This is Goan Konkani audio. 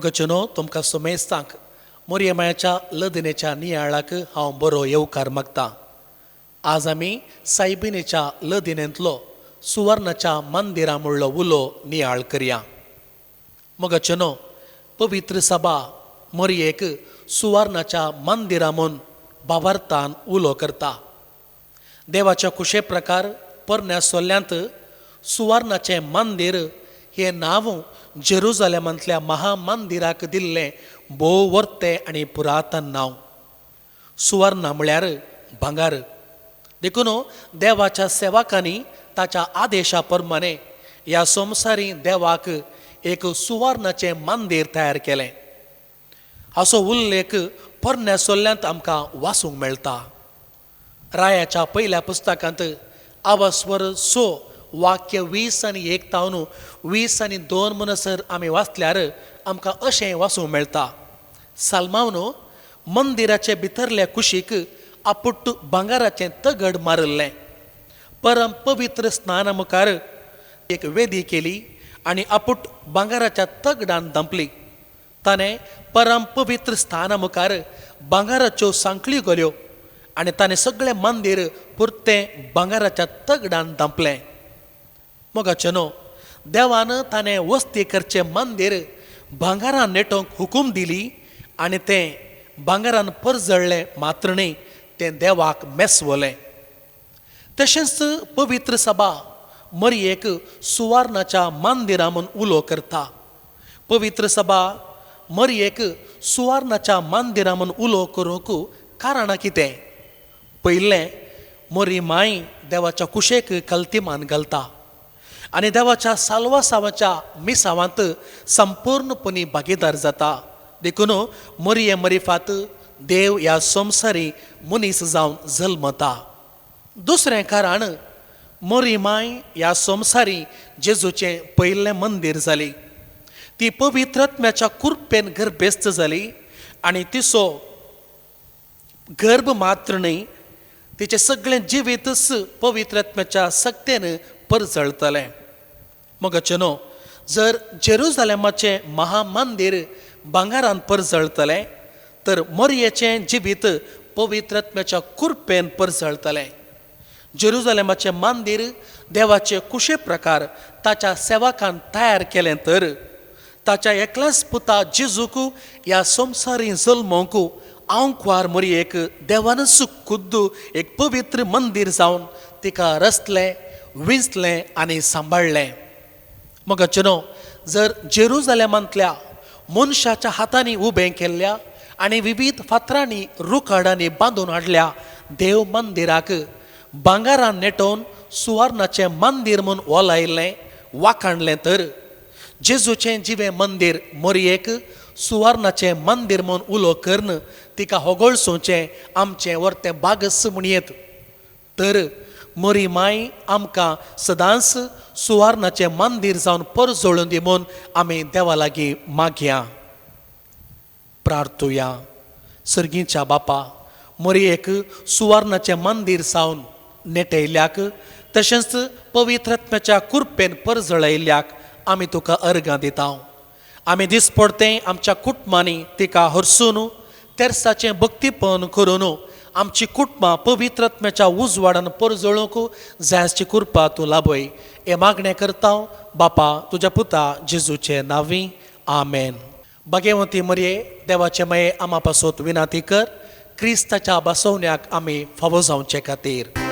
मोगाचेनो तुमकां सुमेस्तांक मोरये मायाच्या लदनेच्या नियाळाक हांव बरो येवकार मागतां. आज आमी सायबिणीच्या लदिनेंतलो सुवर्णाच्या मंदिरा म्हणलो उलो नियाळ करया. मोगाचेनो, पवित्र सभा मोरयेक सुवर्णाच्या मंदिरा म्हूण भावार्थान उलो करता. देवाच्या कुशे प्रकार पोरण्या सोल्ल्यांत सुवर्णाचें मंदीर हें नांव जेरुजालेमांतल्या महामंदिराक दिल्लें भोव वर्तें आनी पुरातन नांव. सुवर्णा म्हळ्यार भांगर. देखून देवाच्या सेवकांनी ताच्या आदेशा प्रमाणे ह्या संवसारी देवाक एक सुवर्णाचें मंदीर तयार केलें. हाचो उल्लेख पोरण्या सोल्ल्यांत आमकां वाचूंक मेळटा. रायाच्या पयल्या पुस्तकांत आवास्वर सो वाक्य 20 आनी 1 तावन 20 आनी 2 म्हणसर आमी वाचल्यार आमकां अशें वाचूंक मेळटा. सालमावन मंदिराचे भितरल्या कुशीक आपुट्ट भांगराचें तगड मारिल्लें. परम पवित्र स्नाना मुखार एक वेदी केली आनी आपुट भांगराच्या तगडान धांपली. ताणें परम पवित्र स्थाना मुखार भांगराच्यो सांखळी घाल्यो आनी ताणें सगळें मंदीर पुरतें भांगराच्या तगडान धांपलें. मोगाचेनो, देवान ताणें वस्ती करचें मंदीर भांगरान नेटोवंक हुकूम दिली आनी तें भांगरान परजळ्ळें मात्र न्ही, तें देवाक मेसवलें. तशेंच पवित्र सभा मरयेक सुवर्णाच्या मंदिरा म्हूण उलो करता. पवित्र सभा मरयेक सुवर्णाच्या मंदिरा म्हूण उलो करूंक कारणां कितें? पयलें, मरी माय देवाच्या कुशेक कल्तिमान घालता आनी देवाच्या साल्वासावाच्या मिसावांत संपूर्णपणी भागीदार जाता. देखून मरये मरिफात देव ह्या संवसारी मनीस जावन जल्मता. दुसरें कारण, मरी माय ह्या संवसारी जेजूचें पयलें मंदीर जाली. ती पवित्र आत्म्याच्या कुरपेन गर्भेस्त जाली आनी तिचो गर्भ मात्र न्हय, तिचें सगळें जिवीतच पवित्र आत्म्याच्या सक्तेन परजळतलें. मोगाचेनो, जर जेरुजालेमाचें महामंदीर भांगरान परजळतलें तर मोरयेचें जिवीत पवित्र आत्म्याच्या कुरपेन परजळतलें. जेरुजालेमाचें मंदीर देवाचे कुशे प्रकार ताच्या सेवकान तयार केलें तर ताच्या एकल्याच पुता जेजूक ह्या संवसारी जल्मोवंक आंकवार मोरयेक देवानच खुद्द एक पवित्र मंदीर जावन तिका रचलें, विंचलें आनी सांबाळ्ळें. मोगाचेनो, जर जेरुजालेमांतल्या मनशाच्या हातांनी उबें केल्ल्या आनी विविध फातरांनी रुखाडांनी बांदून हाडल्या देव मंदिराक भांगरान नेटोवन सुवर्णाचें मंदीर म्हूण ओलायलें वाखाणलें तर जेजूचें जिवें मंदीर मोरयेक सुवर्णाचें मंदीर म्हूण उलो करून तिका होगळसोवचें आमचें वर्तें बागस म्हणयेत. तर मरी माय आमकां सदांच सुवर्णाचें मंदीर जावन परजळून दी म्हूण आमी देवा लागीं मागया. प्रार्थुया. सर्गीच्या बापा, मोरयेक सुवर्णाचें मंदीर जावन नेटयल्याक तशेंच पवित्र आत्म्याच्या कुरपेन परजळयल्याक आमी तुका अर्गां दिता. आमी दिसपडतें आमच्या कुटुंबांनी तिका हरसून तेर्साचें भक्तीपण करून आमची कुटुंबां पवित्र आत्म्याच्या उजवाडान परजळूंक जायची कृपा तूं लाभय. हें मागणें करता बापा तुज्या पुता जेजूचे नांवी, आमेन. भाग्यवंती मरये, देवाचे माये, आमा पासत विनाती कर क्रिस्ताच्या बसवण्याक आमी फावो जावचे खातीर.